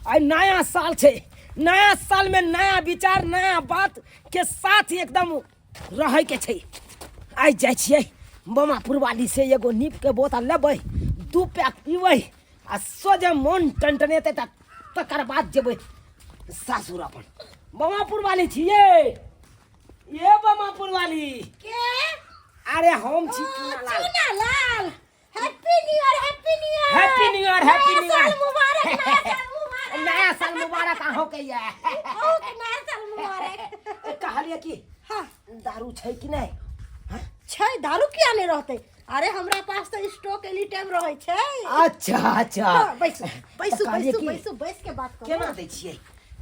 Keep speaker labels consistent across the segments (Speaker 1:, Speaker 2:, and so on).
Speaker 1: आइ नया साल छै, नया साल में नया विचार नया बात के साथ एकदम रहै के छै। आइ जाइ छियै बमापुर वाली से एगो नीप के बोतल लेबै, 2 पैक पीबै आ सोझे मोन टनटनेतै तऽ तकर बाद जेबै सासुर अपन। बमापुर वाली छियै ये, बमापुर वाली
Speaker 2: के?
Speaker 1: अरे हम छी Chunalal.
Speaker 2: Chunalal, happy new year. Happy new year.
Speaker 1: Happy new year, happy new
Speaker 2: साल
Speaker 1: ईयर।
Speaker 2: मुबारक, नया साल मुबारक।
Speaker 1: नया साल मुबारक अहों के ये।
Speaker 2: अहूँ के नया साल मुबारक।
Speaker 1: कहलियै कि
Speaker 2: हाँ।
Speaker 1: दारू छै कि नहि?
Speaker 2: छै दारू, किया नहि रहतै? अरे हमरा पास तऽ स्टॉक एनी टाइम रहै छै।
Speaker 1: अच्छा अच्छा।
Speaker 2: हाँ, बैसू बैसू।
Speaker 1: कहलियै
Speaker 2: बैसू
Speaker 1: कि
Speaker 2: बैसू, बैस के बात करू।
Speaker 1: केना दै छियै,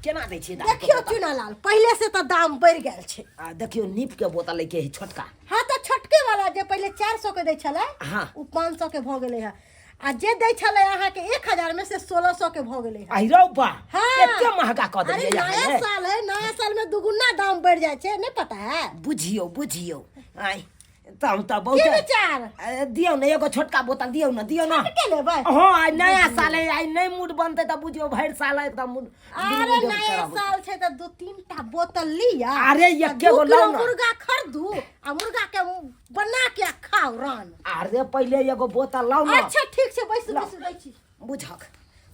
Speaker 1: केना दै छियै दारू के
Speaker 2: देखियौ
Speaker 1: बोतल?
Speaker 2: चुनालाल, पहिले से तऽ दाम बढ़ि गेल छै।
Speaker 1: आ देखियौ, नीप के बोतल लैके है छोटका।
Speaker 2: हाँ तऽ छोटके वाला जे पहिले 400 के दै छलै,
Speaker 1: हाँ।
Speaker 2: ओ 500 के भऽ गेलै हँ, आ जे दै छलै अहाँके 1000 में से 1600 के भऽ गेलै हँ।
Speaker 1: आई रौ बा!
Speaker 2: हाँ।
Speaker 1: एते महंगा कऽ
Speaker 2: अरे
Speaker 1: देलियै
Speaker 2: नया
Speaker 1: अहाँ ये?
Speaker 2: साल है, नया साल में दुगुना दाम बढ़ जाइ छै, नहीं पता है?
Speaker 1: बुझियौ बुझियौ, आइ तऽ हम तऽ
Speaker 2: की
Speaker 1: बहुत
Speaker 2: विचार?
Speaker 1: दियौ ने एगो छोटका बोतल, दियौ ने, दियौ ने।
Speaker 2: के लेबै?
Speaker 1: हाँ, आइ नया साल है, आइ नहि मूड बनतै तऽ बुझियौ भरि साल एकदम मूड
Speaker 2: अरे नया साल छै तऽ दू तीन टा बोतल लिया।
Speaker 1: अरे एके गो
Speaker 2: 2
Speaker 1: लाउ
Speaker 2: किलो
Speaker 1: ने।
Speaker 2: मुर्गा खरीदू आ मुर्गा के बना के आ खाओ रान।
Speaker 1: अरे पहिले एगो बोतल लाउ ने।
Speaker 2: अच्छा ठीक छै, बैसू बैसू, दै छी।
Speaker 1: बुझक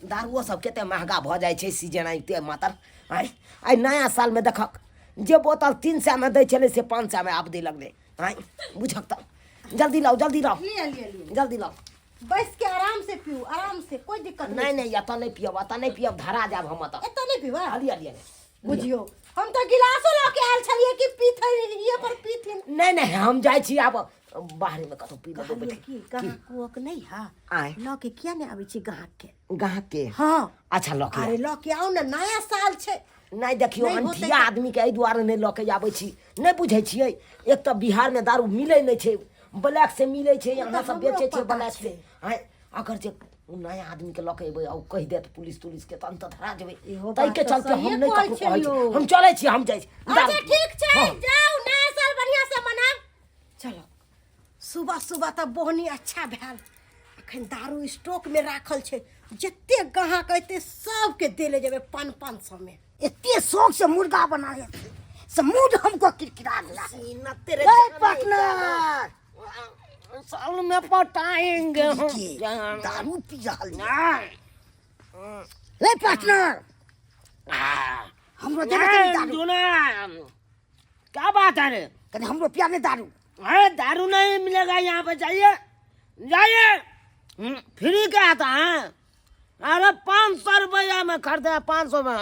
Speaker 1: दारुओ सब कते महगा भऽ जाइ छै सीजन आबिते मातर। आइ आइ नया सालमे देखक जे बोतल 300 मे दै छलै से 500 मे आब दै लगलै। आइ बुझक तऽ जल्दी लाउ, जल्दी लाउ।
Speaker 2: लिअ लिअ लिअ।
Speaker 1: जल्दी लाउ।
Speaker 2: बैस के आराम से पीऊ, आराम से, कोई दिक्कत
Speaker 1: नहीं। नहीं, एतऽ नहि पियब, एतऽ नहि पियब, धरा जायब हम एतऽ।
Speaker 2: एतऽ नहि पीबा?
Speaker 1: लिअ लिअ।
Speaker 2: बुझियौ, हम तऽ गिलासो लऽ के आयल छलियै कि पीथिन, इहे पर पीथिन।
Speaker 1: नहीं नहीं, हम जाइ छी आब बाहर में कतौ पी लेबै।
Speaker 2: कहलियै
Speaker 1: बैठ
Speaker 2: कि गाहक उहक नहि है?
Speaker 1: आँय?
Speaker 2: लऽ के किया नहि आबै छी गाहक के?
Speaker 1: गाहक के?
Speaker 2: हाँ।
Speaker 1: अच्छा, लऽ के
Speaker 2: अरे लऽ के आउ ने, नया साल छै।
Speaker 1: नहि देखियौ,
Speaker 2: नहि होतै
Speaker 1: अनठिया आदमीके एहि दुआरे नहि लऽ के आबै छी, नहि बुझै छियै, एक तऽ बिहारमे दारू मिलै नहि छै, ब्लैक से मिलै छै, अहाँ सब
Speaker 2: हमरो
Speaker 1: बेचै छियै
Speaker 2: पता
Speaker 1: ब्लैक से।
Speaker 2: छै।
Speaker 1: आँय, अगर जे ओ नया आदमीके लऽ के एबै आ ओ कहि देत पुलिस तुलिसके तहन तऽ धरा जेबै।
Speaker 2: इहो
Speaker 1: ताहिके
Speaker 2: बात तऽ
Speaker 1: चलते हम
Speaker 2: सहिए
Speaker 1: नहि
Speaker 2: कहै
Speaker 1: ककरो
Speaker 2: छै
Speaker 1: कहै छी।
Speaker 2: यौ।
Speaker 1: हम चलै छी, हम जाइ छी
Speaker 2: अच्छा
Speaker 1: दारू पीबै।
Speaker 2: ठीक छै।
Speaker 1: हाँ।
Speaker 2: जाउ, नया साल बढ़िया से मनाउ। चलो, सुबह सुबह तऽ बोहनी अच्छा भेल। अखन दारू स्टॉक में राखल छै, जते गाहक अयतै सबके देले जेबै 500-500 में।
Speaker 3: एते शौक से मुर्गा बनाए थे से मूड हमको किरकिरा गया है।
Speaker 1: सीना तेरे
Speaker 3: ए
Speaker 1: जाने
Speaker 3: पार्टनर
Speaker 1: का साल में पटाएंगे हम।
Speaker 3: के दारू पी रहल ये।
Speaker 1: हाँ।
Speaker 3: ए पार्टनर,
Speaker 1: हाँ।
Speaker 3: हमरो दे दे कनी दारू।
Speaker 1: सुना, क्या बात है रे?
Speaker 3: कनी हमरो पिया दे दारू।
Speaker 1: अरे दारू नहीं मिलेगा यहाँ पे, जाइए जाइए। फ्री का आता है? अरे 500 रुपया में खरीदे, 500 में।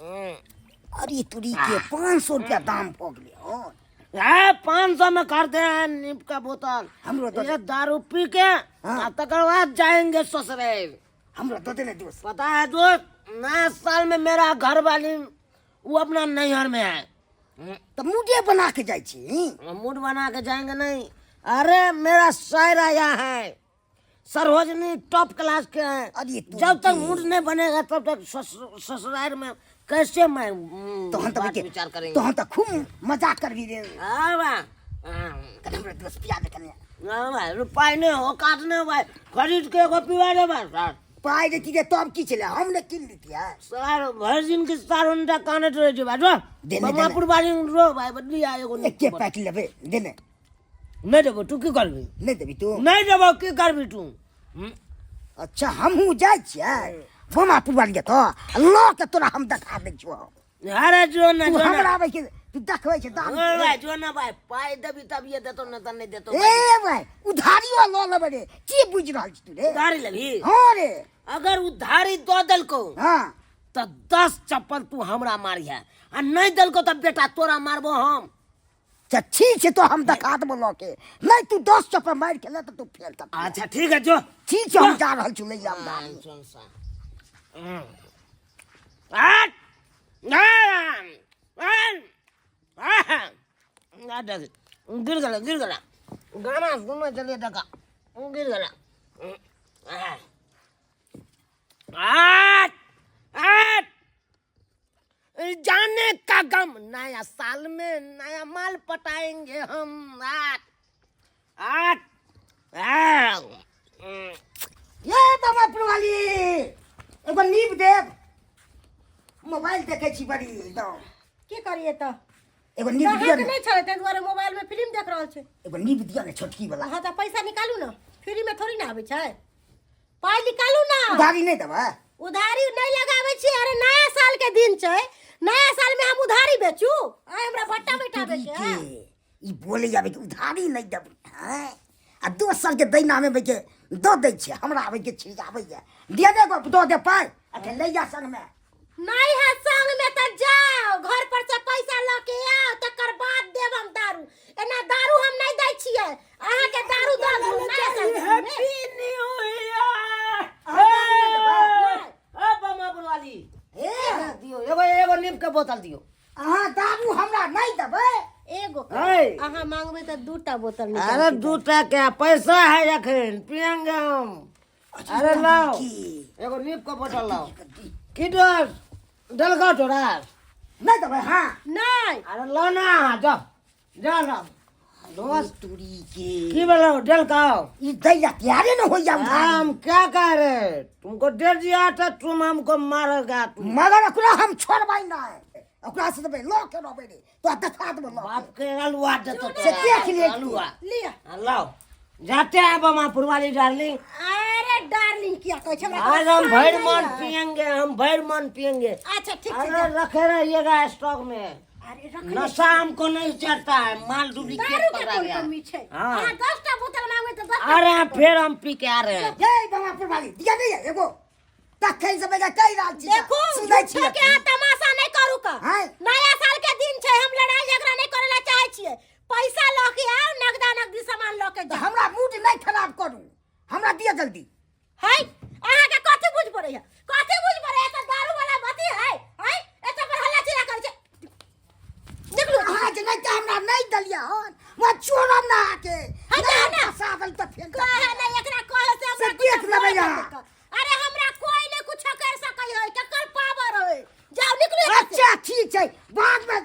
Speaker 3: अरे तुरी के, 500 रुपया दाम भऽ गेलै हन?
Speaker 1: है, 500 में खरीदे हैं नीप का बोतल।
Speaker 3: हमरो दे।
Speaker 1: ये दारू पी के
Speaker 3: हाँ।
Speaker 1: आ तकर बाद जाएंगे ससुराल।
Speaker 3: हमरो दे दे ने दोस्त।
Speaker 1: पता है दोस्त, नया साल में मेरा घर वाली वो अपना नैहर में है।
Speaker 3: तऽ मूडे बना के जाइ छी?
Speaker 1: मूड बना के जाएंगे नहीं, अरे मेरा शायर आया है, सरोजनी टॉप क्लास के हैं।
Speaker 3: अरे तू
Speaker 1: जब तक
Speaker 3: के।
Speaker 1: मूड नहीं बनेगा तब तक ससुराल में कैसे मैं
Speaker 3: तहन तऽ
Speaker 1: बात
Speaker 3: के
Speaker 1: विचार करेंगे?
Speaker 3: तहन तऽ खूब मजाक करबी रे।
Speaker 1: हाँ बा, हाँ।
Speaker 3: कनी हमरा दोस्त पिया दे कनी।
Speaker 1: हाँ भाई, रुपा नहीं औकात नहीं भाई, खरीद के एगो पिवा दे भाई साहब।
Speaker 3: पाइ देती रे तब की छलै, हम ने कीन लेतियै।
Speaker 1: सार भरि दिन के सार उनटा कानैत रहै छै भाई, जो
Speaker 3: देने, देने।
Speaker 1: बमापुर बारी रो भाई, बदली आ एगो।
Speaker 3: एके पैक लेबै, देने।
Speaker 1: नहि देबो, तू की करबी?
Speaker 3: नहि देबी तू?
Speaker 1: नहि देबो, की करबी तू?
Speaker 3: अच्छा, हमहूँ जाइ छियै बमापुर बारी तऽ लऽ के तोरा हम देखा दै छियौ।
Speaker 1: अरे जो न
Speaker 3: तू
Speaker 1: जो
Speaker 3: हमरा
Speaker 1: न
Speaker 3: आबै छै, तू देखबै छै दारू।
Speaker 1: अरे भाई, जो न भाई, पाइ देबी तब ये देतो, न तऽ नहि देतो।
Speaker 3: ए भाई, उधारियो लऽ लेबै रे, की बुझि रहल छी तू रे?
Speaker 1: उधारी लेबही?
Speaker 3: हँ रे।
Speaker 1: अगर उधारी दऽ देलको
Speaker 3: हँ
Speaker 1: तऽ 10 चप्पल तू हमरा मारिहे, आ नहि देलको तऽ बेटा तोरा मारबो हम।
Speaker 3: अच्छा ठीक छै, तो हम देखा देबो लऽ के, नहि तू 10 चप्पल मारि के ले तऽ तू फेल कर।
Speaker 1: अच्छा ठीक है, जो।
Speaker 3: ठीक छै, हम जा रहल छी, लैया उधारी।
Speaker 1: सुन सा। आठ, देख, गिर गेलै, गिर गेलै। गाना सुनै छलियै, देखा गिर गेलै। आठ आठ जाने का गम, नया साल में नया माल पटाएंगे हम। आठ आठ आठ।
Speaker 3: ये बाबा पुरवाली, एगो नीप देब। मोबाइल देखै छी बड़ी एकदम।
Speaker 2: की करिए तऽ?
Speaker 3: एगो नीब दिअ
Speaker 2: ग्राहक
Speaker 3: ने।
Speaker 2: नहि छलै, ताहि दुआरे मोबाइल में फिल्म देख रहल छै।
Speaker 3: एगो नीब दिअ ने छोटकी वाला।
Speaker 2: हाँ, तऽ पैसा निकालू ने, फ्री में थोड़ी ने आबै छै। पाइ निकालू ने।
Speaker 3: उधारी नहि देबै?
Speaker 2: उधारी नहि लगाबै छी। अरे, नया साल के दिन छै, नया साल में हम उधारी बेचू? आइ हमरा भट्टा बैठाबै के है?
Speaker 3: के ई बोले जाबे कि उधारी नहि देबै हैं, आ दोसर के दैना में बैठे दऽ दै छै, हमरा आबै के छिड़ियाबैया। दिअ ने एगो, दऽ दे पाइ, अच्छा ले जा संगमे।
Speaker 2: नहीं है संग में तऽ जाओ घर पर से पैसा लऽ के आओ, तकर बाद देब हम दारू। एना दारू हम नहीं दै छियै अहाँके। दारू दऽ दू नया साल के दिन में।
Speaker 1: Happy new year.
Speaker 2: नहि।
Speaker 1: ए बमा बुलवाली,
Speaker 3: हे।
Speaker 1: दियो एगो, एगो नीम के बोतल दियो।
Speaker 3: अहाँ दारू हमरा नहि देबै?
Speaker 2: एगो।
Speaker 1: है।
Speaker 2: अहाँ मांगबै तऽ दूटा बोतल निकालि
Speaker 1: अरे
Speaker 2: के देब।
Speaker 1: दूटा क्या, पैसा है अखन, पियेंगे हम। अरे लाओ।
Speaker 3: की?
Speaker 1: एगो नीम के बोतल लाओ। की डर डलगा तोरा?
Speaker 3: नहि देबै? हाँ।
Speaker 2: नहि।
Speaker 1: अरे लो ना, जाओ जाओ ना दोस्त।
Speaker 3: तुरी के।
Speaker 1: की बोलो, डलकाओ।
Speaker 3: ई दै ला तैयारे न होइया उधारी।
Speaker 1: हम क्या कह रहे, तुमको दे दिया तो तुम हमको मारोगा तुम।
Speaker 3: मगर ओकरा हम छोड़बै नहि, ओकरा से देबै लऽ के रहबै रे, तोरा देखा देबै लऽ के।
Speaker 1: बाप के अलुआ देतो।
Speaker 3: से देख ले।
Speaker 1: अलुआ।
Speaker 2: लिअ।
Speaker 1: लाओ, जाते हैं बमापुर वाली डार्लिंग।
Speaker 2: अरे, डार्लिंग किया कहै छै हमरा?
Speaker 1: आज हम
Speaker 2: कोइ
Speaker 1: भर
Speaker 2: नहीं
Speaker 1: मन
Speaker 2: है।
Speaker 1: पियेंगे, हम भर मन पियेंगे।
Speaker 2: अच्छा, ठीक छै।
Speaker 1: अरे,
Speaker 2: जाओ।
Speaker 1: रखे रहिएगा स्टॉक में।
Speaker 2: अरे, रख ले।
Speaker 1: नशा हमको नहीं चढ़ता है, माल डुप्लीकेट
Speaker 2: दारू के
Speaker 1: पकड़ा
Speaker 2: कोन
Speaker 1: गया।
Speaker 2: कमी छै?
Speaker 1: हाँ।
Speaker 2: अहाँ 10टा बोतल मांगबै तऽ 10टा।
Speaker 1: आ रहे हैं, फिर हम पी के आ रहे हैं।
Speaker 3: जय बमापुर वाली, दिया नहीं है एगो तखन से बेगा कहि रहल छी।
Speaker 2: देखू,
Speaker 3: सुनै छी।
Speaker 2: झूठो के अहाँ तमाशा नहि करू का।
Speaker 3: हाँ।
Speaker 2: नया साल के दिन छै, हम लड़ाई झगड़ा नहि करे ला चाहै छियै। पैसा लऽ के आउ, नगदा नगदी सामान लऽ के
Speaker 3: तऽ
Speaker 2: जाउ।
Speaker 3: हमरा मूड नहि खराब करू, हमरा दिअ जल्दी।
Speaker 2: है, अहाँके कथी बुझ पड़ैया? कथी बुझ पड़ैया? तऽ दारू वाला अथी है है, एतऽ पर हल्ला चिल्ला करै छै। निकलू।
Speaker 3: अहाँ जे नहि तऽ हमरा नहि देलियै हन, मैं छोड़ब ना अहाँके।
Speaker 2: हँ, जा ना।
Speaker 3: फंसा देल तऽ फेर
Speaker 2: कहे नहि, एकरा कहे से हमरा
Speaker 3: से देख
Speaker 2: कुछो
Speaker 3: लेबै
Speaker 2: भऽ
Speaker 3: अहाँ।
Speaker 2: जेतै। अरे, हमरा कोई नहीं कुछो कर सकै है, केकर पावर है? जाओ, निकलू एतऽ से।
Speaker 3: अच्छा, ठीक छै, बाद में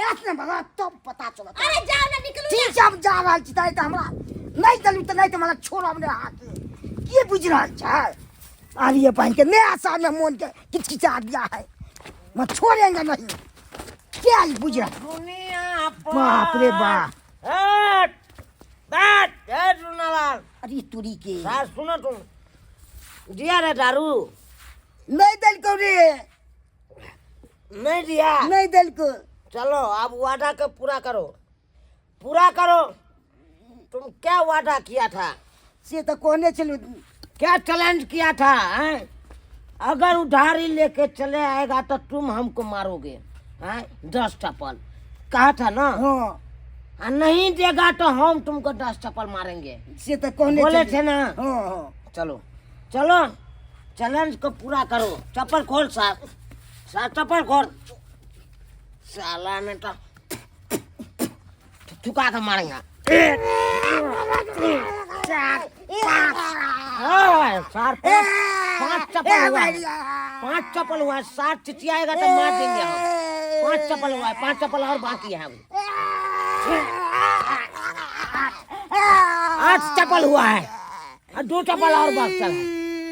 Speaker 3: एत ने बला तब पता चलत।
Speaker 2: अरे, जाओ ना, निकलू।
Speaker 3: ठीक छै, हम जा रहल छी। तऽ हमरा नहि देलू तऽ नहि तऽ हमरा छोड़ब नहि अहाँके। की बुझि रहल छै? आलिए बहन के नया साल में मोन के किचकिचा दिया है, मैं छोड़ेंगे नहीं। क्या ई बुझि रहल?
Speaker 1: दुनिया पर।
Speaker 3: बाप रे बाप।
Speaker 1: हट, बैठ, ए चुनालाल।
Speaker 3: अरे तुरी के।
Speaker 1: सास, सुनो, तुम दिया रे दारू?
Speaker 3: नहीं देलको रे।
Speaker 1: नहीं दिया?
Speaker 3: नहीं देलको।
Speaker 1: चलो, अब वादा के पूरा करो, पूरा करो। तुम क्या वादा किया था?
Speaker 3: से तऽ कहने छलहुँ।
Speaker 1: क्या चैलेंज किया था, हैं? अगर उधारी लेके चले आएगा तो तुम हमको मारोगे, हैं? 10 चप्पल कहा था ना?
Speaker 3: हाँ।
Speaker 1: आ नहीं देगा तो हम तुमको 10 चप्पल मारेंगे।
Speaker 3: से तऽ कहने
Speaker 1: बोले
Speaker 3: छलियै।
Speaker 1: थे ना?
Speaker 3: हाँ हाँ।
Speaker 1: चलो चलो, चैलेंज को पूरा करो। चप्पल खोल साहब, साहब, चप्पल खोल। साला ने तो थुका के मारेंगे। एक, दो, तीन, चार, पाँच। हाँ, चार, पाँच, पाँच चप्पल हुआ है, पाँच चप्पल हुआ है। सात चिचियाएगा तो मार देंगे हम। पाँच चप्पल हुआ है, पाँच चप्पल और बाकी है अभी। आठ चप्पल हुआ है और दो चप्पल और बचल है,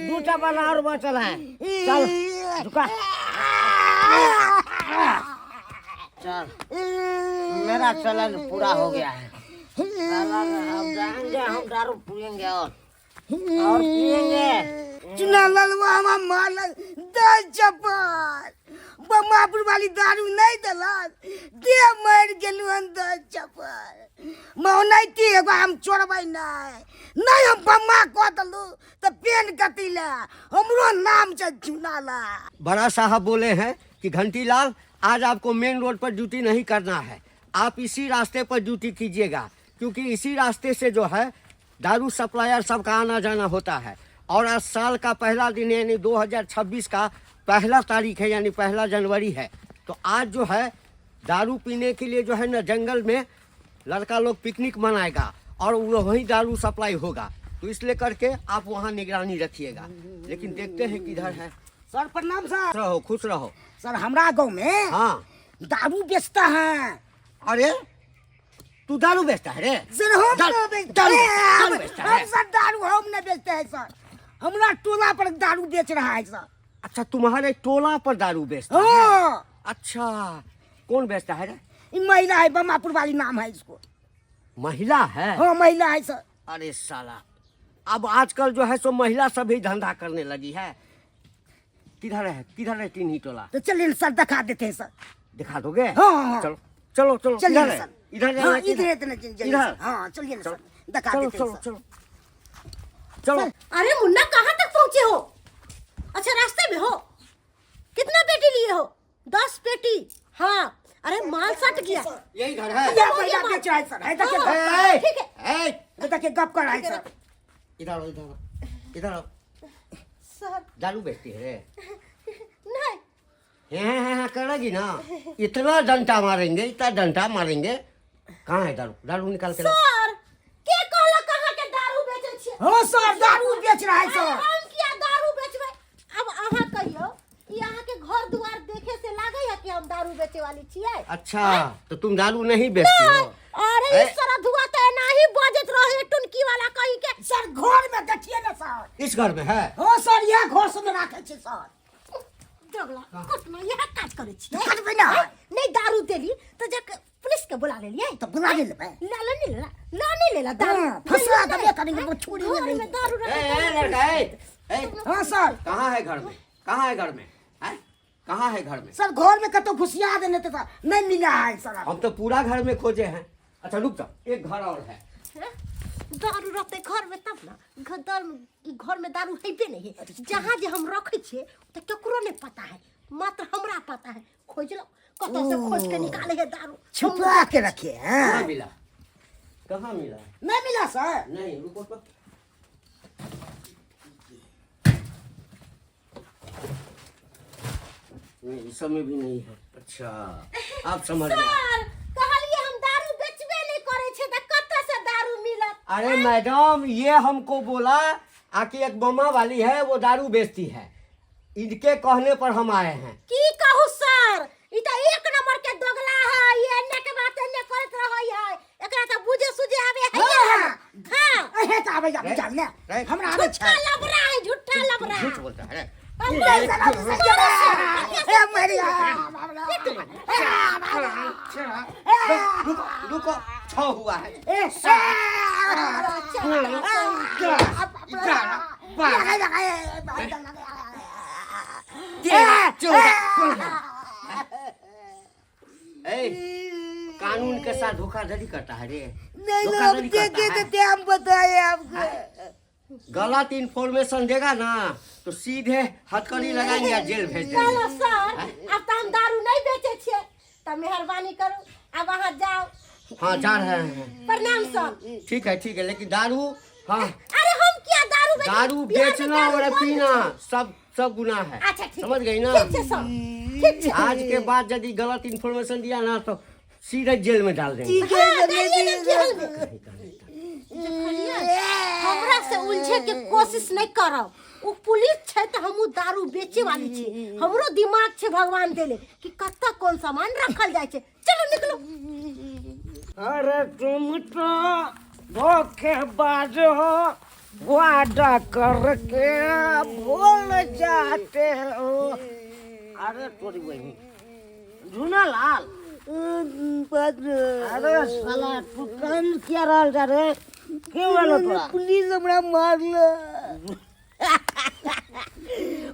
Speaker 1: दो चप्पल और बचल है। चल, झुका, चल। मेरा चैलेंज पूरा हो गया है। साला, अब जाएंगे हम, दारू पियेंगे और पियेंगे।
Speaker 3: चुना ललवा हमरा मारलक 10 चप्पल। बमापुर वाली दारू नहीं देलक, दे मरि गेलहुँ हन 10 चप्पल। मौनाइते एगो हम छोड़बै नहि, नहि हम बम्मा कऽ देलहुँ तऽ पेन कथी लए? हमरो नाम छै चुना लाल।
Speaker 4: बड़ा साहब बोले हैं कि घंटीलाल, आज आपको मेन रोड पर ड्यूटी नहीं करना है, आप इसी रास्ते पर ड्यूटी कीजिएगा, क्योंकि इसी रास्ते से जो है दारू सप्लायर सबका आना जाना होता है और आज साल का पहला दिन है, यानी 2026 का पहला तारीख है, यानी 1 जनवरी है। तो आज जो है दारू पीने के लिए जो है ना जंगल में लड़का लोग पिकनिक मनाएगा और वहीं दारू सप्लाई होगा, तो इसलिए करके आप वहाँ निगरानी रखिएगा। लेकिन देखते हैं किधर है।
Speaker 3: सर, प्रणाम सर।
Speaker 4: खुश रहो, खुश रहो।
Speaker 3: सर, हमरा गाँव में दारू बेचता है।
Speaker 4: अरे, तू दारू बेचता है रे?
Speaker 3: सर, हम
Speaker 4: दारू-
Speaker 3: नहीं बेचते
Speaker 4: दारू-
Speaker 3: हैं।
Speaker 4: दारू बेचता
Speaker 3: हम
Speaker 4: है।
Speaker 3: सर, दारू हम नहीं बेचते हैं सर, हमरा टोला पर दारू बेच रहा है सर।
Speaker 4: अच्छा, तुम्हारे टोला पर दारू बेचता है?
Speaker 3: हाँ।
Speaker 4: अच्छा, कौन बेचता है रे?
Speaker 3: ई महिला है, बमापुर वाली नाम है इसको।
Speaker 4: महिला है?
Speaker 3: हाँ, महिला है सर।
Speaker 4: अरे साला, अब आजकल जो है सो महिला सब ही धंधा करने लगी है। किधर है, किधर है टिन्ही टोला?
Speaker 3: तो चलिए सर, दिखा देते हैं सर।
Speaker 4: दिखा दोगे?
Speaker 3: हाँ, हाँ, हाँ।
Speaker 4: चलो चलो चलो।
Speaker 3: चलिए
Speaker 4: इधर है,
Speaker 3: सर।
Speaker 4: इधर जाना
Speaker 3: हाँ,
Speaker 4: है कि
Speaker 3: इधर इधर चलिए
Speaker 4: इधर?
Speaker 3: सर। हाँ, चलिए ना सर, दिखा
Speaker 4: चलो
Speaker 3: देते हैं
Speaker 4: चलो
Speaker 3: सर।
Speaker 4: चलो चलो।
Speaker 2: अरे मुन्ना, कहाँ तक पहुँचे हो? अच्छा, रास्ते में हो। कितना पेटी लिए हो? 10 पेटी। हाँ, अरे माल सट गया।
Speaker 4: यही घर है।
Speaker 3: ये महिला बेच रहा है सर, है देखिए।
Speaker 2: हाँ।
Speaker 4: ए,
Speaker 2: ठीक है।
Speaker 4: ए,
Speaker 3: देखिए गप कर रहा है सर।
Speaker 4: इधर आओ, इधर आओ, इधर आओ।
Speaker 2: सर।
Speaker 4: दारू बेचती है?
Speaker 2: नहीं।
Speaker 4: हैं हैं हैं करेगी ना, इतना डंडा मारेंगे, इतना डंडा मारेंगे। कहाँ है दारू? दारू निकाल के लाओ।
Speaker 2: सर, के कहला कहाँ के दारू बेचै छियै?
Speaker 3: हाँ सर, दारू बेच रहा है
Speaker 2: अरे
Speaker 3: सर।
Speaker 2: हम किया दारू बेचबै? अब अहाँ कहियो, ई अहाँ के घर दुआर देखे से लागे है कि हम दारू बेचे वाली छियै?
Speaker 4: अच्छा, तो तुम दारू नहीं बेचती हो?
Speaker 2: अरे ई
Speaker 4: ए।
Speaker 2: सरधुआ तऽ एनाही बजैत रहे, टुनकी वाला कहीं के।
Speaker 3: सर, घर में देखिए ना सर।
Speaker 4: इस घर में है?
Speaker 3: हाँ सर, यह घर से में राखे छी सर।
Speaker 2: दगला कतना इएह काज करै छियै?
Speaker 3: करबै ना।
Speaker 2: नहि दारू देली तऽ जे पुलिस के बुला लेलियै।
Speaker 3: तऽ बुला लेबै।
Speaker 2: ला ले नहीं लेला, ला नहीं लेला दारू।
Speaker 3: हाँ, फंसा देबे करेंगे, वो छुरी में
Speaker 2: घर
Speaker 3: नहीं।
Speaker 2: में दारू
Speaker 4: ए,
Speaker 2: रखे।
Speaker 4: ए, लड़का, ए, ए,
Speaker 3: हाँ सर।
Speaker 4: कहाँ है घर में? कहाँ है घर में? हैं? कहाँ है घर में?
Speaker 3: सर, घर में कतौ घुसिया देने थे सर, नहीं मिला है सर।
Speaker 4: हम तो पूरा घर में खोजे हैं। अच्छा रुक जाओ, एक घर और है।
Speaker 2: हैं? दारू रहते घर में तब ना। घर दारू, ई घर में दारू हेबे नहीं है। जहाँ जे हम रखे छियै तऽ केकरो नहीं पता है, मात्र हमरा पता है। खोज लो, कतौ से खोज के निकाले है दारू।
Speaker 3: छुपा के रखे हैं।
Speaker 4: कहाँ मिला? कहाँ मिला?
Speaker 3: नहीं मिला सर।
Speaker 4: नहीं, रुको तो। नहीं, इस सब में भी नहीं है। अच्छा, आप समझ गए।
Speaker 2: सर, कहलिए हम दारू बेचबे नहीं करे छे तऽ कतऽ से दारू मिलत?
Speaker 4: अरे मैडम, ये हमको बोला आकि एक बमा वाली है, वो दारू बेचती है। इनके कहने पर हम आए हैं।
Speaker 2: की कहू सर, ई तऽ एक नंबर के दोगला है। ई एन्ने के बात एन्ने करैत रहै है। एकरा तऽ बुझे सुझे आबे है।
Speaker 3: हाँ।
Speaker 2: हाँ।
Speaker 3: अहे तऽ आबै जा बुझल ने,
Speaker 4: रे।
Speaker 3: हमरा आबै
Speaker 2: झूठा
Speaker 3: छै।
Speaker 2: लबरा है, झूठा लबरा।
Speaker 4: झूठ बोलता है रे।
Speaker 3: ए मेरी
Speaker 4: रुको रुको, छह हुआ है।
Speaker 3: ए
Speaker 4: 13, 14, 15। ए, कानून के साथ धोखाधड़ी करता है रे?
Speaker 3: नहीं, हम
Speaker 4: धोखाधड़ी करता
Speaker 3: देखे
Speaker 4: है।
Speaker 3: तो थे, हम बताए आपको।
Speaker 4: गलत इन्फॉर्मेशन देगा ना तो सीधे हथकड़ी लगाएंगे या जेल भेज
Speaker 2: चलो
Speaker 4: देंगे।
Speaker 2: सर, आब तऽ हम दारू नहीं बेचै छियै, तऽ मेहरबानी करू, आब अहाँ जाउ।
Speaker 4: हाँ, जा रहे हैं।
Speaker 2: प्रणाम सर।
Speaker 4: ठीक है, ठीक है, लेकिन दारू, हाँ।
Speaker 2: अरे हम किया दारू बेचबै?
Speaker 4: दारू
Speaker 2: बिहारमे
Speaker 4: बेचना
Speaker 2: दारू
Speaker 4: और
Speaker 2: बंद
Speaker 4: पीना
Speaker 2: छै।
Speaker 4: सब सब गुनाह है।
Speaker 2: अच्छा ठीक।
Speaker 4: समझ गई ना?
Speaker 2: ठीक छै सर, ठीक छै।
Speaker 4: आज के बाद यदि गलत इन्फॉर्मेशन दिया ना तो सीधे जेल में डाल देंगे।
Speaker 3: ठीक है।
Speaker 2: हाँ, डालिए ना जेल में। देखलियै, हमरा से उलझे के कोशिश नहीं करब। ओ पुलिस छै तऽ हमहूँ दारू बेचे वाली छी। हमरो दिमाग छै भगवान देले कि कतऽ कोन सामान रखल जाइ छै। चलो, निकलो।
Speaker 1: अरे तुम तो धोखेबाज हो, वादा करके भूल जाते हो। अरे तोरी बहन, झूना लाल, अरे साला, तू कान किया रहल जा रे? के भेलो तोरा?
Speaker 3: पुलिस हमरा मारल।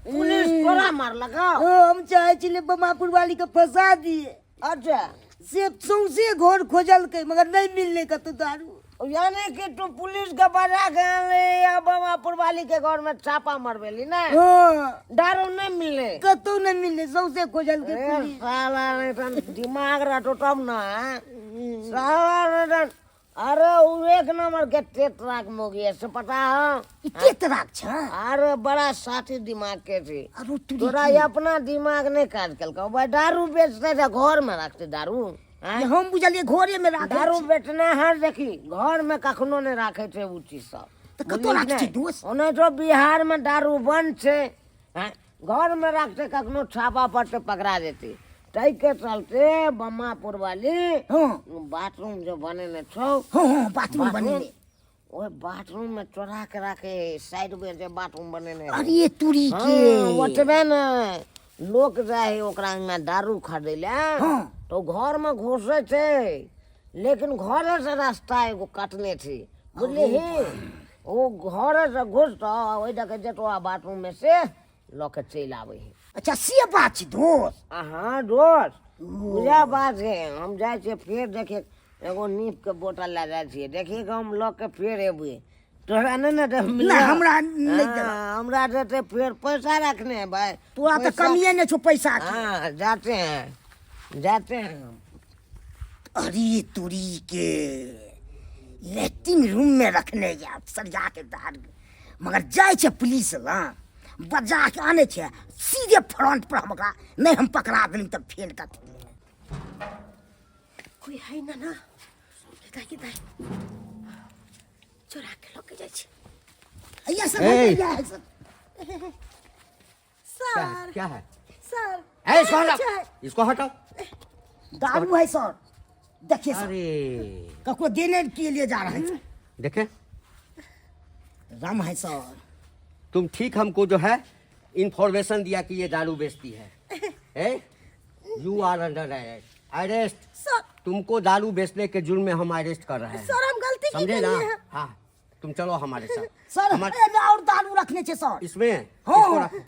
Speaker 1: पुलिस तोरा मारलक?
Speaker 3: हम चाहे छलियै बमापुर वाली के फंसा दिए।
Speaker 1: अच्छा।
Speaker 3: से सौंसे घर खोजलकै, मगर नहीं मिललै कतौ दारू।
Speaker 1: यानी कि तू पुलिस के बजा के आनले या बमापुर वाली के घर में छापा मरबेली ना?
Speaker 3: हाँ।
Speaker 1: दारू नहीं मिलले?
Speaker 3: कतौ नहीं मिललै, सौंसे खोजलकै
Speaker 1: ए,
Speaker 3: पुलिस।
Speaker 1: साला नहीं तन दिमाग रहतो तब ना, हैं? साला नहीं तन, अरे उ एक नंबर के टेटराक मोगी है से पता है?
Speaker 3: ई के तरहक छै?
Speaker 1: अरे बड़ा साथी दिमाग के थी।
Speaker 3: अरे तू
Speaker 1: तोरा ये अपना दिमाग नहीं काज कलकौ। भाई, दारू बेचते थे, घर में रखते दारू, हैं?
Speaker 3: हम बुझलियै घरे में राखै
Speaker 1: दारू
Speaker 3: छै।
Speaker 1: बेचना है, देखी, घर में कखनो नहीं राखे छै उ चीज सब।
Speaker 3: तऽ कतौ राखै छै दोस्त?
Speaker 1: ओना तो बिहार में दारू बंद छै, हैं? घर में रखते कखनो छापा पड़ते, पकड़ा जेते। ताहि के चलते बम्मापुर वाली
Speaker 3: हाँ
Speaker 1: बाथरूम जो बनेने छौ,
Speaker 3: हाँ हाँ, बाथरूम बनेने।
Speaker 1: ओहि बाथरूम में चोरा के राखे साइड में जे बाथरूम बनेने है।
Speaker 3: अरे तुरी के
Speaker 1: हाँ, ओतबे ने लोक जाइ है ओकरा अंगना दारू खरीदै लए
Speaker 3: हाँ।
Speaker 1: तो घर में घुसै छै लेकिन घरे से रास्ता एगो काटने छै बुझलिही ओ घरे से घुसतौ आ ओहि दऽ के जेतौ आ बाथरूम में से लऽ के चलि आबै है।
Speaker 3: अच्छा से बात छै दोस्त।
Speaker 1: हाँ दोस्त, बुझा बात है। हम जाइ छियै फेर देखे एगो नीप के बोतल लए जाइ छियै, देखिए कि हम लऽ के फेर एबै। तोरा नहि ने देब?
Speaker 3: नहि, हमरा नहि देलक।
Speaker 1: हाँ, हमरा देते फेर पैसा रखने है भाई।
Speaker 3: तोरा तऽ
Speaker 1: पैसा-
Speaker 3: कमिए नहि छौ पैसा के।
Speaker 1: हाँ, जाते हैं, जाते हैं हम।
Speaker 3: अरे तुरी के लैट्रिन रूम में रखने जा सरिया के दारू, मगर जाइ छै पुलिस लग बजा के आनै छै सीधे फ्रंट पर। हम ओकरा नहि हम पकड़ा देली तऽ फेर कथी।
Speaker 2: कोई है ना ना दाई के दाई चोरा के लऽ के जाइ छी।
Speaker 3: ये सब
Speaker 4: ए।
Speaker 3: है सब।
Speaker 4: क्या है?
Speaker 2: सर
Speaker 4: क्या है?
Speaker 2: सर
Speaker 4: ए, इसको
Speaker 2: अच्छा
Speaker 4: हटाओ,
Speaker 2: है।
Speaker 4: इसको हटाओ।
Speaker 3: दारू है सर, देखिए सर।
Speaker 4: अरे
Speaker 3: ककरो देने के लिए जा रहे हैं सर।
Speaker 4: देखे
Speaker 3: रम है सर।
Speaker 4: तुम ठीक हमको जो है इंफॉर्मेशन दिया कि ये दारू बेचती है। ए? You are under arrest.
Speaker 2: Sir
Speaker 4: तुमको दारू बेचने के जुर्म में हम अरेस्ट कर रहे हैं।
Speaker 2: सर हम गलती की
Speaker 4: समझे ना?
Speaker 2: केलिए हैं।
Speaker 4: हाँ, तुम चलो हमारे साथ।
Speaker 3: सर एमे और दारू रखने छे सर।
Speaker 4: इसमें
Speaker 3: हाँ।
Speaker 4: इसको रखो।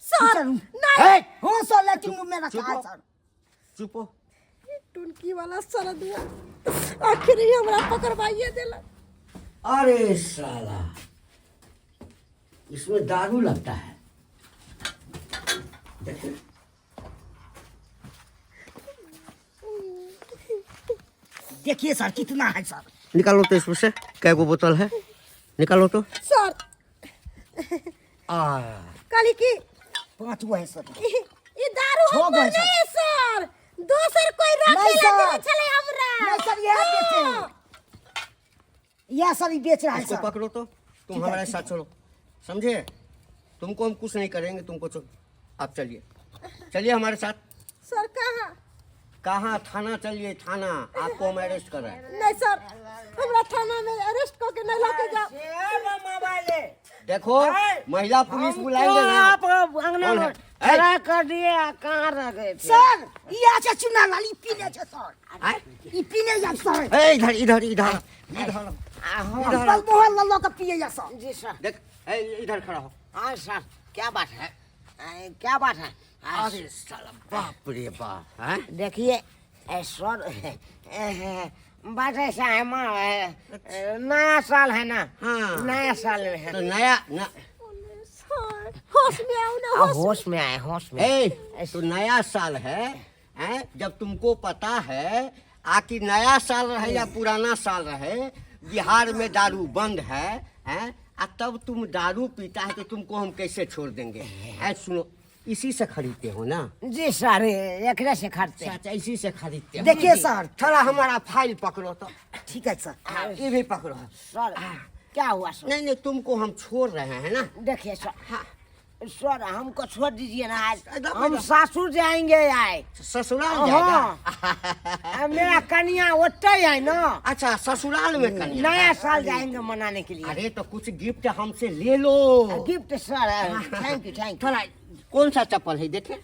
Speaker 2: सर
Speaker 3: सर,
Speaker 2: नहीं।
Speaker 4: ए,
Speaker 3: हाँ सर, लैट्रिन रूम में रखा
Speaker 4: चुप
Speaker 3: है
Speaker 4: हो।
Speaker 3: सर।
Speaker 4: चुप हो।
Speaker 2: टुनकी वाला सरदुआ आखिर ही हमरा पकड़वाइए देलक।
Speaker 4: अरे साला, इसमें दारू लगता है। देखिए
Speaker 3: देखिए सर, कितना है सर।
Speaker 4: निकालो तो इसमें से कै गो बोतल है, निकालो तो।
Speaker 2: सर
Speaker 4: आ
Speaker 2: कहली कि
Speaker 3: 5 गो है सर।
Speaker 2: ई दारू
Speaker 3: छह गो
Speaker 2: हमर
Speaker 3: है सर।
Speaker 2: नहीं सर, दोसर कोई रखे
Speaker 3: नहीं
Speaker 2: ला
Speaker 3: सर।
Speaker 2: देने छलै हमरा।
Speaker 3: नहीं सर, यह बेचे।
Speaker 2: हाँ।
Speaker 3: यह सर, ये बेच रहा है
Speaker 4: इसको
Speaker 3: सर।
Speaker 4: पकड़ो तो तुम
Speaker 3: ठीक है,
Speaker 4: हमारे
Speaker 3: ठीक
Speaker 4: साथ
Speaker 3: है।
Speaker 4: चलो, समझे? तुमको हम कुछ नहीं करेंगे, तुमको चलो, आप चलिए, चलिए हमारे साथ।
Speaker 2: सर कहाँ?
Speaker 4: कहाँ? थाना चलिए, थाना, आपको हम अरेस्ट कर रहे हैं।
Speaker 2: नहीं सर, हमरा थाना में अरेस्ट कऽ के नहीं लऽ के जाओ।
Speaker 4: देखो महिला पुलिस बुलाएंगे ना।
Speaker 1: आप अंगना
Speaker 4: कौन
Speaker 1: में
Speaker 4: है?
Speaker 1: खड़ा कर दिए आ कहाँ रह गए थे?
Speaker 3: सर, ये अच्छा चुना लाल ई पीने छे सर।
Speaker 4: आए?
Speaker 3: ई पीने जा सर।
Speaker 4: ए, इधर इधर इधर इधर।
Speaker 1: आ, हाँ।
Speaker 3: बल मोहन लल्लो के पिए जा सर।
Speaker 1: जी सर।
Speaker 4: देख, ए, इधर खड़ा हो।
Speaker 1: हाँ सर, क्या बात है? आ, क्या बात है? आ,
Speaker 4: अरे साला, बाप रे बाप, हैं?
Speaker 1: देखिए ए, सर, ए, बात ऐसा है माँ, ए, ए, नया साल है ना।
Speaker 4: हाँ।
Speaker 1: नया साल है
Speaker 4: तो नया न,
Speaker 2: सर होश में आओ ना,
Speaker 1: आ,
Speaker 2: होश।
Speaker 1: होश में आए, होश में।
Speaker 4: ए, तो नया साल है, हैं? जब तुमको पता है आकि नया साल रहे या पुराना साल रहे, बिहार में दारू बंद है, हैं? आ तब तुम दारू पीता है तो तुमको हम कैसे छोड़ देंगे? ऐ सुनो, इसी से खरीदते हो ना?
Speaker 1: जी सर, एकरे से खरीदते हैं।
Speaker 4: अच्छा, इसी से खरीदते हो।
Speaker 3: देखिए सर।
Speaker 4: थोड़ा हमारा फाइल पकड़ो तो।
Speaker 3: ठीक है सर।
Speaker 4: हाँ, ये भी पकड़ो।
Speaker 1: सर क्या हुआ सर?
Speaker 4: नहीं नहीं, तुमको हम छोड़ रहे हैं ना।
Speaker 1: देखिए सर, हाँ सर, हमको छोड़ दीजिए ना आज।
Speaker 4: एकदम
Speaker 1: हम
Speaker 4: एकदम।
Speaker 1: सासुर जाएंगे आए।
Speaker 4: ससुराल जाएगा?
Speaker 1: हाँ, मेरा कन्या ओते है ना।
Speaker 4: अच्छा, ससुराल में कन्या।
Speaker 1: नया साल जाएंगे मनाने के लिए।
Speaker 4: अरे तो कुछ गिफ्ट हमसे ले लो।
Speaker 1: Gift sir, thank you, thank you.
Speaker 4: थोड़ा कौन सा चप्पल है देखे?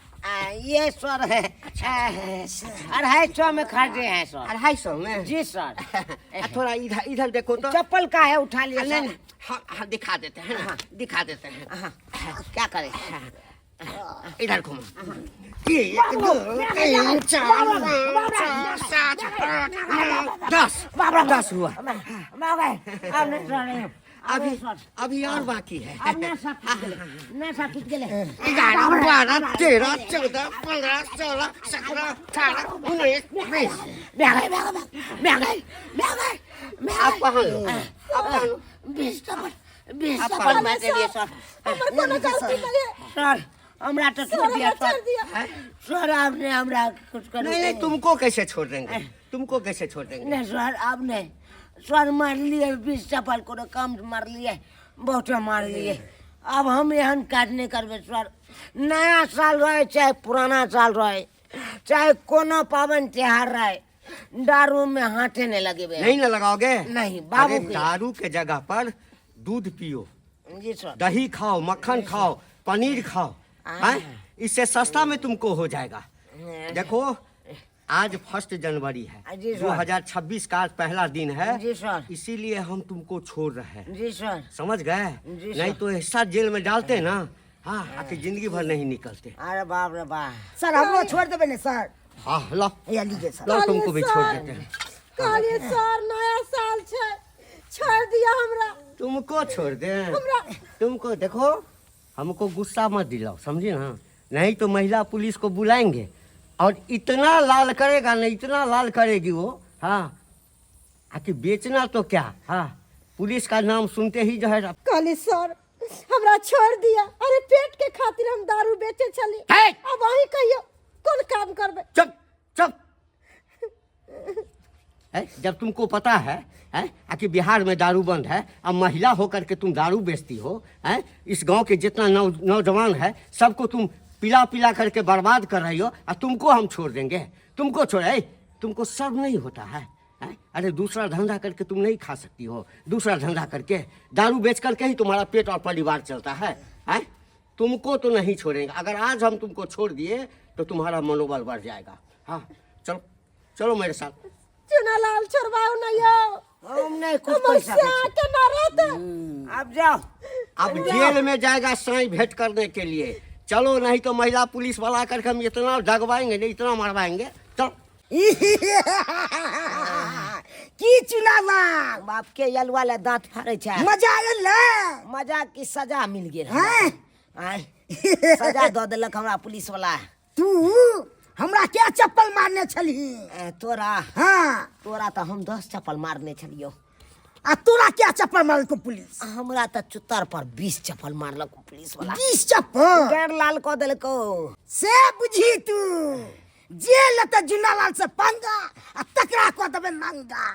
Speaker 1: ये सर है 250 में खरीदे हैं सर।
Speaker 4: 250 में?
Speaker 1: जी सर।
Speaker 4: आ, थोड़ा इधर इधर देखो तो।
Speaker 1: चप्पल का है, उठा लिया
Speaker 4: नहीं
Speaker 1: सर।
Speaker 4: नहीं, हाँ हाँ, दिखा देते हैं ना, दिखा देते हैं।
Speaker 1: हाँ, क्या करें?
Speaker 4: इधर घूमो। 1 2 3 4 5 6 7 8 9 10, 10 हुआ।
Speaker 1: अब नहीं सर,
Speaker 4: अभी अभी और बाकी है।
Speaker 1: अब ना सब टूट गेलै, ना सब टूट गेलै।
Speaker 4: 11 12 13 14 15 16 17 18 19 20।
Speaker 1: भए गए, भए गए, भए गए, भए गए, भए
Speaker 4: आप कहाँ लो, आप कहाँ लो?
Speaker 1: 20 चप्पल, 20
Speaker 4: आप
Speaker 1: चप्पल
Speaker 4: कहाँ
Speaker 1: मैं देलियै सर।
Speaker 2: हमर कोनो गलती नहीं है
Speaker 1: सर, हमरा तो
Speaker 2: सर
Speaker 1: छोड़ दिया
Speaker 2: हमरा
Speaker 1: सर।
Speaker 2: छोड़ दिया।
Speaker 1: सर, आपने हमरा कुछ करो।
Speaker 4: नहीं नहीं, तुमको कैसे छोड़ देंगे, तुमको कैसे छोड़ देंगे?
Speaker 1: नहीं सर, आप नहीं सर, मार लिए 20 चप्पल कोनो कम मार लिए, बहुत मार लिए। अब हम एहन काज नहीं करबै सर। नया साल रहे चाहे पुराना साल रहे, चाहे कोनो पाबनि त्योहार रहे, दारू में हाथे नहीं लगेबे।
Speaker 4: नहीं ना लगाओगे?
Speaker 1: नहीं, बाबू
Speaker 4: अरे
Speaker 1: के।
Speaker 4: दारू के जगह पर दूध पियो,
Speaker 1: जी सर।
Speaker 4: दही खाओ, मक्खन खाओ, पनीर खाओ, हैं? इससे सस्ता में तुमको हो जाएगा। देखो आज 1 जनवरी है,
Speaker 1: जी सर।
Speaker 4: 2026 का आज पहला दिन है।
Speaker 1: जी सर।
Speaker 4: इसीलिए हम तुमको छोड़ रहे हैं।
Speaker 1: जी सर।
Speaker 4: समझ गए?
Speaker 1: जी सर।
Speaker 4: नहीं तो ऐसा जेल में डालते ना, हाँ, आके जिंदगी भर नहीं निकलते।
Speaker 1: अरे बाप रे बाप।
Speaker 3: सर हमरो छोड़ देबै ने सर?
Speaker 4: हाँ लो।
Speaker 3: हैया लीजिए सर।
Speaker 4: लो तुमको भी छोड़
Speaker 2: सर।
Speaker 4: देते हैं।
Speaker 2: कहलिए सर नया साल छै, छोड़ दिया हमरा।
Speaker 4: तुमको छोड़ दे?
Speaker 2: हमरा।
Speaker 4: तुमको देखो, हमको गुस्सा मत दिलाओ, समझी ना? नहीं तो महिला पुलिस को बुलाएंगे और इतना लाल करेगा ना, इतना लाल करेगी वो, हाँ, आखिर बेचना तो क्या, हाँ, पुलिस का नाम सुनते ही जो है।
Speaker 2: कहली सर हमरा छोड़ दिया। अरे पेट के खातिर हम दारू बेचे छली।
Speaker 4: हे!
Speaker 2: अब अहीं कहियो कोन काम करबे?
Speaker 4: चुप चुप है, जब तुमको पता है, है आखिर बिहार में दारू बंद है, अब महिला होकर के तुम दारू बेचती हो, है इस गांव के जितना नौजवान है सबको तुम पिला पिला करके बर्बाद कर रही हो, और तुमको हम छोड़ देंगे? तुमको छोड़े? तुमको शर्म नहीं होता है, है? अरे दूसरा धंधा करके तुम नहीं खा सकती हो? दूसरा धंधा करके दारू बेच करके ही तुम्हारा पेट और परिवार चलता है, है? तुमको तो नहीं छोड़ेंगे। अगर आज हम तुमको छोड़ दिए तो तुम्हारा मनोबल बढ़ जाएगा। हाँ चलो चलो मेरे साथ।
Speaker 2: चुनालाल छोड़बाउ ना यौ।
Speaker 1: हम नहीं कुछ
Speaker 2: हमर
Speaker 1: पैसा
Speaker 2: स्याह के ना रहते।
Speaker 1: अब जाओ।
Speaker 4: अब जेल में जाएगा साई भेंट करने के लिए। चलो नहीं तो महिला पुलिस वाला करके हम इतना डगवाएंगे नहीं, इतना मरवाएंगे। चलो।
Speaker 3: की चुनालाल?
Speaker 1: बाप के यलवा ले दांत फाड़े छै।
Speaker 3: मजा आयल?
Speaker 1: मजा की सजा मिल गेल।
Speaker 3: हैं?
Speaker 1: आय, सजा दऽ देलक हमरा पुलिस वाला।
Speaker 3: तू हमरा क्या चप्पल मारने छलही?
Speaker 1: ए, तोरा?
Speaker 3: हाँ।
Speaker 1: तोरा तऽ हम 10 चप्पल मारने छलियो।
Speaker 3: आ तोरा क्या चप्पल मारलको पुलिस?
Speaker 1: हमरा तऽ चुत्तर पर 20 चप्पल मारलक पुलिस वाला।
Speaker 3: 20 चप्पल?
Speaker 1: गैर लाल कऽ देलको।
Speaker 3: से बुझी तू जेल तऽ जुनालाल से पंगा आ तकरा कऽ देबै नंगा।